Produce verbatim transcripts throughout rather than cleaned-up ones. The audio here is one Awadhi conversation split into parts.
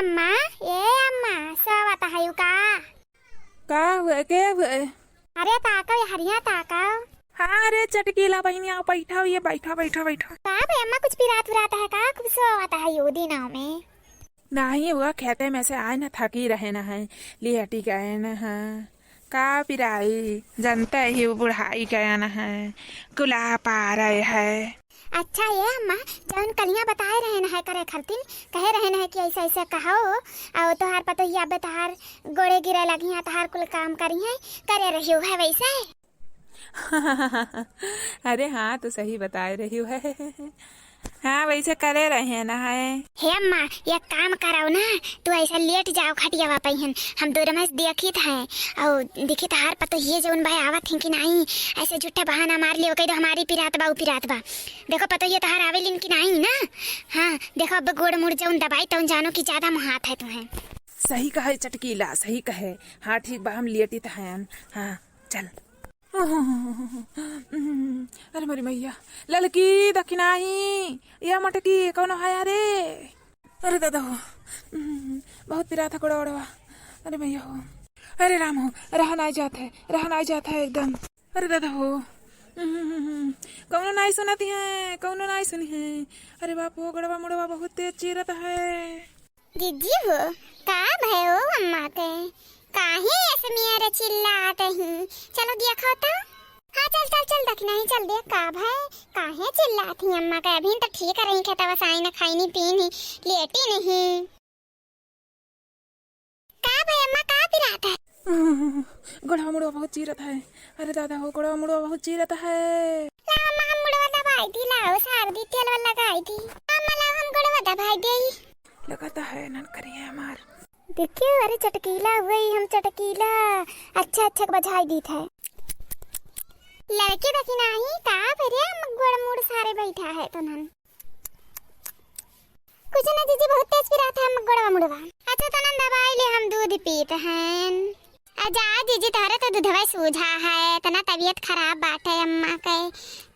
अम्मा, ए अम्मा, सोवत हयू का? का हुए, के हुए? अरे ताकव, हरिया ताकव। हाँ रे चटकीला बहिनिया, बैठा, ये बैठा, बैठा, बैठा। का बे अम्मा, कुछ पिरात उरात है का? खूब सोवत हयू दिनों में। नाही, वो खेते में से आए न, थकी रहे न है, लेटी गए न है। का पिराई, जनते ही वो बुढ़ाई गए न है, कुला पा रहे है। अच्छा ये अम्मा, जौन कलियाँ बताए रहे न है करे खरतिन, कहे रहे न है कि ऐसे ऐसे कहो, और तोहार पतोहिया बे तोहार गोड़े गिरे लगी हैं, तोहार कुल काम करी हैं, करे रही है वैसे। अरे हाँ, तू सही बताए रही है। हाँ, वैसे करे रहे ना है। हे अम्मा, एक काम करव ना, तू ऐसा लेट जाव खटियावा पइहन, हम दूर में से देखित हैं, और देखित तोहार पतोहिए जौन बा आवत हैं कि नाहीं, ऐसे झूठा बहाना मार लियो, कह दो हमारी पिरात बा, उ पिरात बा। देखो पतोहिए तोहार आवेलिन कि नाहीं ना। हाँ, देखो अब गोड़ मुड़ जौन दबाई तौन जानो कि ज्यादा मोहात है तुम्हें। सही कहे चटकीला, सही कहे। हाँ ठीक बा, हम लेटित हैं। हाँ चल। अरे मोरी मैया, ललकी दखिनाही, या मटकी कौनो है रे? अरे दादा हो, बहुत पिरात है गोड़वा ओड़वा। अरे मैया हो, अरे राम हो, रहा नाई जात है, रहा नाई जात है एकदम। अरे दादा हो, कौनो नाई सुनत है, कौनो नाई सुनी है। अरे बाप हो, गोड़वा मुड़वा बहुत तेज चीरत है। जीजी हो, का भयो अम्मा के? काहे ऐसे मेरे चिल्लात ही? चलो देखो तो। हाँ, चल, चल, चल, दखिनाही चल देख, का भय? काहे चिल्लात ही अम्मा के? अभी तो ठीक रही, खेतवा से आई न, खाई नहीं, पी नहीं, लेटी नहीं। का भय अम्मा, का पिरात है? गोड़वा मुड़वा बहुत चीरत है। अरे दादा हो, गोड़वा मुड़वा बहुत चीरत है। लाओ अम्मा, हम मुड़वा दबाई दी, लाओ सार दी, तेल वाला लगाई दी। अम्मा लाओ, हम गोड़वा दबाई देई। लगाता है, नन करिए हमार। देखियो, अरे चटकीला हुई, हम चटकीला। अच्छा, अच्छा के बजाई दीत है। लड़की देखी नाही, का भरे हम गोड़ मुड़ सारे बैठा है तनन। कुछ ना जीजी, बहुत तेज पिरात है हम गोड़वा मुड़वा। अच्छा तनन दबाई ले, हम दूध पीत हैं। आ जा जीजी, तोहरे तो दूधवा सूझा है, इतना तबीयत खराब बाटे अम्मा के,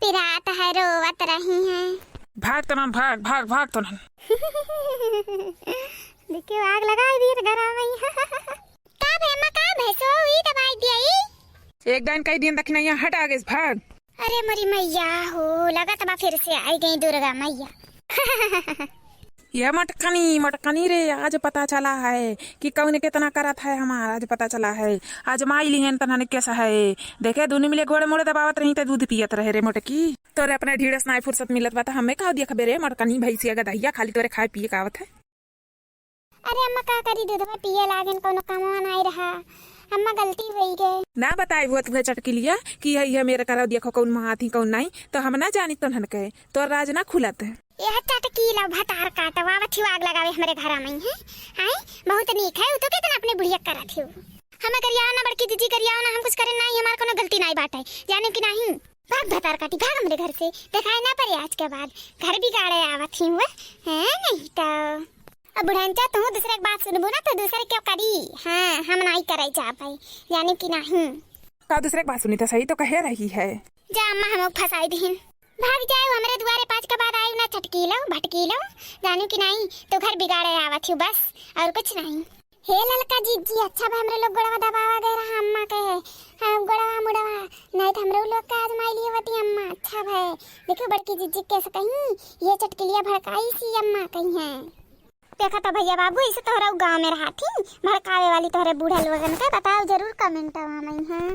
पिरात है, रोवत रही हैं। भाग तनन, भाग, भाग, भाग तनन। देखियो, आग लगाई दी घरा में। का भे अम्मा, का भे, सो ई दबाई दिया ई? एक दान कई दिन दखिनाही, हट आगे से, भाग। अरे मोरी मैया हो, लगत बा फिर से आई गई दुर्गा मैया। ये मटकनी, मटकनी रे, आज पता चला है कि कौन कितना करत है हमार, आज पता चला है। आज माई लिहन तनन कैसा है। देखे, दुनी मिले गोड़े मोड़े दबावत रही ते दूध पियत रहे रे मोटकी। तोरे अपने ढीड़स नाई फुर्सत मिलत बा त हमें का देखबे रे मोटकनी भैंसिया गदहिया, खाली तोरे खाए पिए का आवत है। अरे अम्मा, का करी, दूधवा पिए लागेन, कौनो कमवा नाई रहा। अम्मा, गलती होई गए। ना बताई हुआ तुहे चटकिलिया कि यह, यह मेरे करा देखो कौन मंगाती कौन नाई, तो हम ना जानी तोहन के, तोर राज ना खुलत। यह चटकीला भतार काटवा, आवत हिउ आग लगावे हमरे घरा में है। आए, बहुत नीक है, उ तो कितना अपने बुढ़िया करा थिउ। हमें गरियाओ ना बड़की जीजी, गरियाओ ना, हम कुछ करे नाई, हमार कौनो गलती नाई बाटे, जाने कि नाई। भाग भतार काटी, भाग हमरे घर से, देखाई ना पड़े आज के बाद। घर बिगाड़े आवत ही हुआ, हैं नहीं तो। अब बुढ़नचा तू दूसरे के बात सुनबू ना तो दूसरे क्यों करी? हाँ, हम नाई करे जा पाई, जाने कि नाई। का दूसरे के बात सुनी तो सही तो कहे रही है। जा अम्मा, हम फंसाई दीन। भाग जाए हमरे दुआरे पाँच के बाद आयु ना चटकीलो, भटकीलो, जाने कि नाई, तो घर बिगाड़े आवत ही बस, और कुछ नहीं। हे ललका जीजी, अच्छा बा हमरे लोग गोड़वा दबावा गए रहा अम्मा के, हाँ, गोड़वा मुड़वा, नहीं तो हमरे लोग का आजमाई लिए होती अम्मा। अच्छा भे, देखियो बड़की जीजी कैसे कहीं, ये चटकिलिया भड़काई सी अम्मा कहीं है। देखा तो भैया बाबू, इसे तोहरा उ गाँव में रहा थी, भड़कावे वाली तोहरे बूढ़ा लोगन के, बताओ जरूर comment में, हाँ।